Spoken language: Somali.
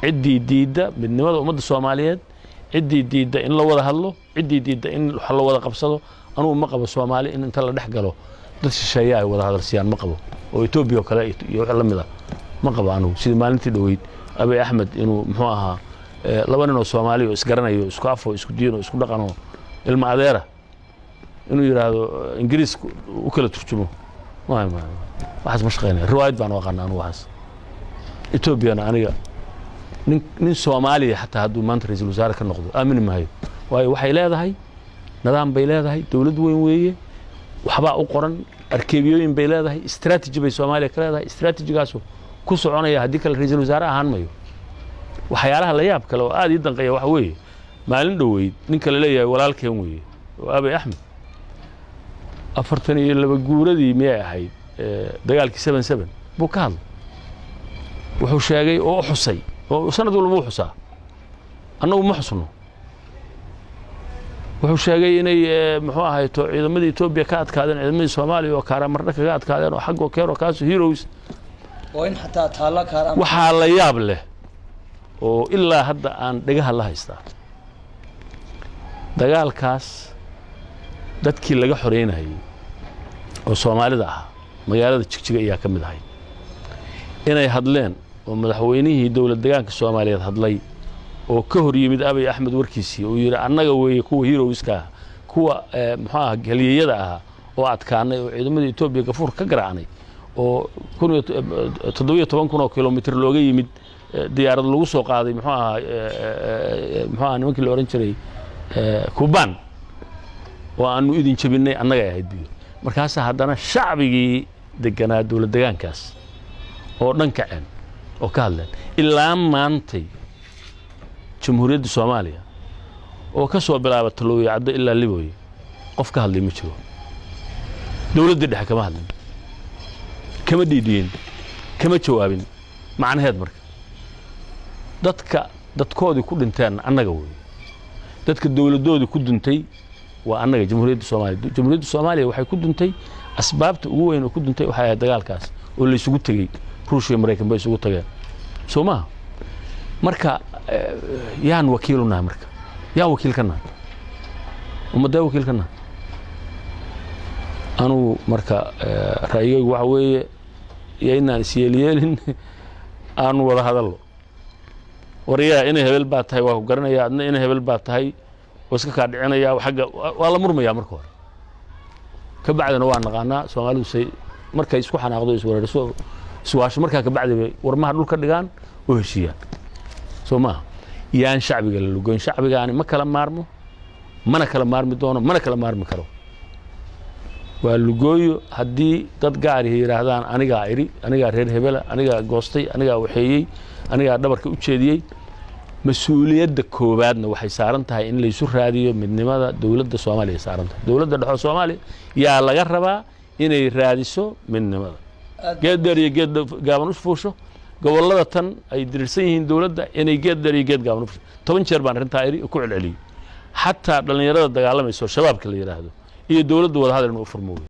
Ciddii diidda midnimada ummadda Soomaaliyeed, ciddii diidda in la wada hadlo, ciddii diidda in wax la wada qabsado, anugu ma qabo Soomaali in inta la dhex galo dad shisheeye ay wada hadalsiyaan. Ma qabo oo Etoobiya oo kale iyo wax la mid a ma qabo anugu. Sidii maalintii dhoweyd Abiy Axmed inuu, muxuu ahaa, laba nin oo Soomaali oo isgaranayo, isku afo, isku diin oo isku dhaqanoo ilma adeera, inuu yidhaahdo Ingiriis u kala turjumo, may may, waxaas ma shaqeynaya. Riwaayad baan u aqaana anugu waxaas. Etoobiyana aniga nin Soomaaliya xataa hadduu maanta ra-iisul wasaare ka noqdo aamini maayo, waayo waxay leedahay nidaam bay leedahay, dowlad weyn weeye, waxbaa u qoran, arkeebiyooyin bay leedahay, strategy bay Soomaaliya ka leedahay, strategygaasu ku soconaya. Haddii kale ra-iisul wasaare ahaan mayo. Waxyaalaha la yaab kale oo aad ii danqeeya waxa weeye, maalin dhoweyd ninka la leeyahay walaalkeen weeye oo Abiy Axmed, 42 guuradii miyay ahayd dagaalkii 7-7 buu ka hadlay. Wuxuu sheegay oo u xusay oo sanad walba u xusaa, annagu ma xusno. Wuxuu sheegay inay, muxuu ahayto, ciidamadii Etoobiya ka adkaadeen ciidamadii Soomaaliya oo Kaaramardha kaga adkaadeen oo xaggoo keero kaasu heroes. Oo in xataa taalla kaar. Waxaa la yaab leh oo ilaa hadda aan dhegaha la haystaa, dagaalkaas dadkii laga xoreynayay oo Soomaalida ahaa magaalada Jigjiga ayaa ka mid ahayd, inay hadleen oo madaxweynihii dowlad degaanka Soomaaliyeed hadlay oo ka hor yimid Abiy Axmed warkiisii, uu yidhi annaga weeye kuwa heroeska ah, kuwa, muxuu aha, halyeeyada ahaa oo adkaanay oo ciidamadii Etoobiya gafuur ka garaacnay oo 17,000 oo kilomitr looga yimid, diyaarad lagu soo qaaday, muxuu ahaa, muxuu ahaa, nimankii la odhan jiray Kubaan, oo aanu idin jebinay annagay ahayd buyo. Markaasa haddana shacbigii deganaa dowlad degaankaas oo dhan kaceen oo ka hadleen. Ilaa maantay Jamhuuriyadda Soomaaliya oo ka soo bilaaba Talooyo Caddo ilaa Libooye qof ka hadlay ma jiro. Dowladdii dhexe kama hadlin, kama dhiidhiyin, kama jawaabin. Macnaheed marka, dadka dadkoodii ku dhinteen annaga weeye, dadka dowladdoodii ku duntay waa annaga, Jamhuuriyadda Soomaaliya. Jamhuuriyadda Soomaaliya waxay ku duntay, asbaabta ugu weyn oo ku duntay waxay ahayd dagaalkaas oo la isugu tegey, Ruushya, Maraykan bay isugu tageen, soo maha? Marka yaan wakiilu nahay? Marka yaan wakiil ka nahay? Ummaddee wakiil ka nahay? Anugu marka ra'yigaygu waxa weeye, yaynaan isyeelyeelin, aanu wada hadallo. Waryaa, inay hebel baa tahay waa ku garanaya, adna inay hebel baa tahay waa iska kaa dhicinaya. Xagga waa la murmayaa marka hore, ka bacdina waa naqaanaa Soomaalidu say markay isku xanaaqdo, isweerarso, iswaasho, markaa ka bacdi bay warmaha dhulka dhigaan oo heshiiyaan, soo maaha? Yaan shacbiga la lugoyn. Shacbigaani ma kala maarmo, mana kala maarmi doono, mana kala maarmi karo. Waa lugooyo haddii dad gaarihi yidhaahdaan anigaa idhi, anigaa reer hebela, anigaa goostay, anigaa waxeeyey, anigaa dhabarka u jeediyey. Mas-uuliyadda koowaadna waxay saaran tahay in laysu raadiyo midnimada dowladda Soomaaliya saaran tahay. Dowladda dhexo Soomaaliya yaa laga rabaa inay raadiso midnimada, geed dheer iyo geed gaaban u fuusho. Gobollada tan ay dirirsan yihiin dowladda inay geed dheer iyo geed gaaban u fuusho. 10 jeer baan arrintaa iri, ku celceliyey. Xataa dhallinyarada dagaalamayso, Shabaabka la yidhaahdo, iyo dowladda wada hadal inuu u furmo wey.